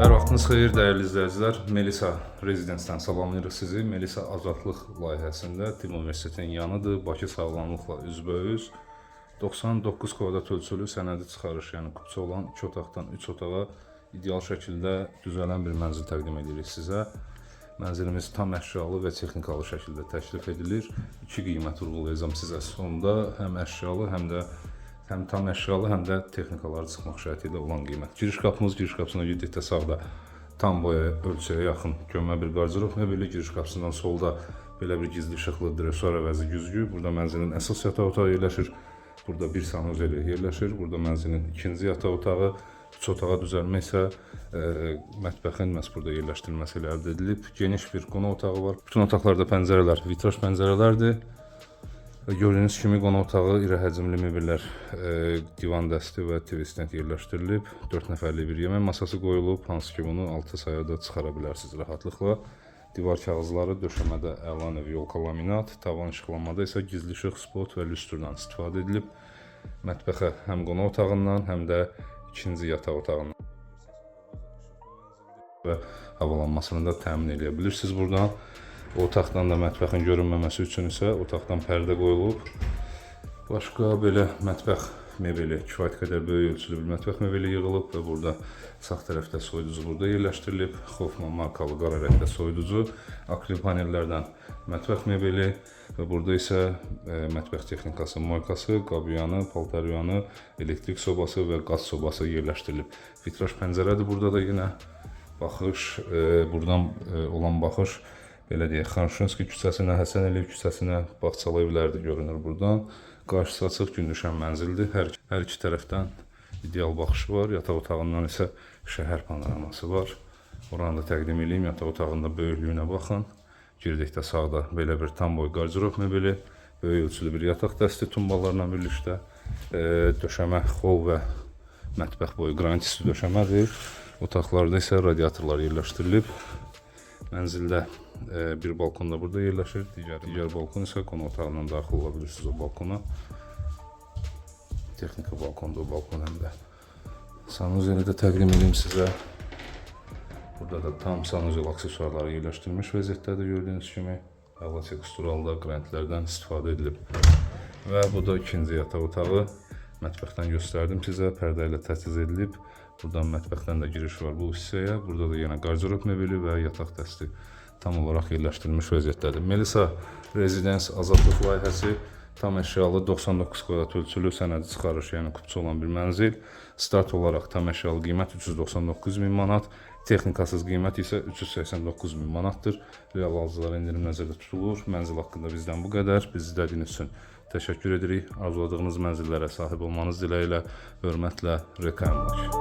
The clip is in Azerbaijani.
Hər vaxtınız xeyir dəyərli izləyicilər. Melisa Residence-dən salamlayırıq sizi. Melisa Azadlıq layihəsində Tibb Universitetinin yanıdır. Bakı sağlamlıqla üzbəüz. 99 kvadrat ölçülü sənədi çıxarış, yəni kupçu olan 2 otaqdan 3 otağa ideal şəkildə düzələn bir mənzil təqdim edirik sizə. Mənzilimiz tam əşyalı və texnikalı şəkildə təklif edilir. İki qiymət vurğulayacağam sizə sonda. Həm əşyalı, həm də həm tam əşyalı, həm də texnikaları çıxmaq şərti ilə olan qiymət. Giriş qapımız, giriş qapısına girdikdə sağda tam boya ölçüyə yaxın gömmə bir qardırob mebeli, giriş qapısından solda belə bir gizli işıqlı dresuar əvəzi güzgü. Burada mənzilin əsas yataq otağı yerləşir. Burada bir sanuzeli yerləşir. Burada mənzilin ikinci yataq otağı, üç otağa düzəlmə isə mətbəxin məhz burada yerləşdirilməsi ilə əldə edilib. Geniş bir qonaq otağı var. Bütün otaqlarda pəncərələr vitraj pəncərələrdir. Və gördüyünüz kimi qonaq otağı iri həcmli mebellər, divan dəsti və TV stand yerləşdirilib. 4 nəfərlik bir yemək masası qoyulub, hansı ki bunu 6 saya da çıxara bilərsiniz rahatlıqla. Divar kağızları döşəmədə əla növ yolka laminat, tavan işıqlanmada isə gizli işıq, spot və lüstrdan istifadə edilib. Mətbəxə həm qonaq otağından, həm də ikinci yataq otağından və havalanmasını da təmin edə bilirsiniz buradan. Otaqdan da mətbəxin görünməməsi üçün isə otaqdan pərdə qoyulub. Başqa belə mətbəx mebeli kifayət qədər böyük ölçülü bir mətbəx mebeli yığılıb və burada sağ tərəfdə soyuducu burada yerləşdirilib. Hoffman markalı qara rəngdə soyuducu, akril panellərdən mətbəx mebeli və burada isə mətbəx texnikası moykası, qabyanı, paltaryanı, elektrik sobası və qaz sobası yerləşdirilib. Vitraj pəncərədir burada da yenə baxış, buradan olan baxış belə deyək, Xanşınski küçəsinə, Həsən Əliyev küçəsinə, bağçalı evlər də görünür buradan. Qarşısı açıq gün düşən mənzildir. Hər iki tərəfdən ideal baxışı var. Yataq otağından isə şəhər panoraması var. Oranı da təqdim edeyim. Yataq otağında böyüklüyünə baxın. Girdikdə sağda belə bir tam boy qardırob mebeli, böyük ölçülü bir yataq dəsti tumbalarla birlikdə, döşəmə, xol və mətbəx boyu qranit üstü döşəmədir. Otaqlarda isə radiatorlar yerləşdirilib. Mənzildə bir balkon da burada yerləşir. Digər balkon isə qonaq otağından daxil ola bilirsiniz o balkona. Texnika balkonda o balkon həm də. Sanuzeli də təqdim edeyim sizə. Burada da tam sanuzel aksesuarları yerləşdirilmiş vəziyyətdədir gördüyünüz kimi. Əla teksturalı qranitlərdən istifadə edilib. Və bu da ikinci yataq otağı. Mətbəxdən göstərdim sizə. Pərdə ilə təchiz edilib. Buradan mətbəxdən də giriş var bu hissəyə. Burada da yenə qardırob mebeli və yataq dəsti tam olaraq yerləşdirilmiş vəziyyətdədir. Melisa Residence Azadlıq layihəsi tam əşyalı 99 kvadrat ölçülü sənədi çıxarış, yəni kupçu olan bir mənzil. Start olaraq tam əşyalı qiymət 399 min manat, texnikasız qiymət isə 389 min manatdır. Real alıcılara endirim nəzərdə tutulur. Mənzil haqqında bizdən bu qədər. Bizi izlədiyiniz üçün təşəkkür edirik. Arzuladığınız mənzillərə sahib olmanız diləyi ilə, hörmətlə, RK Əmlak.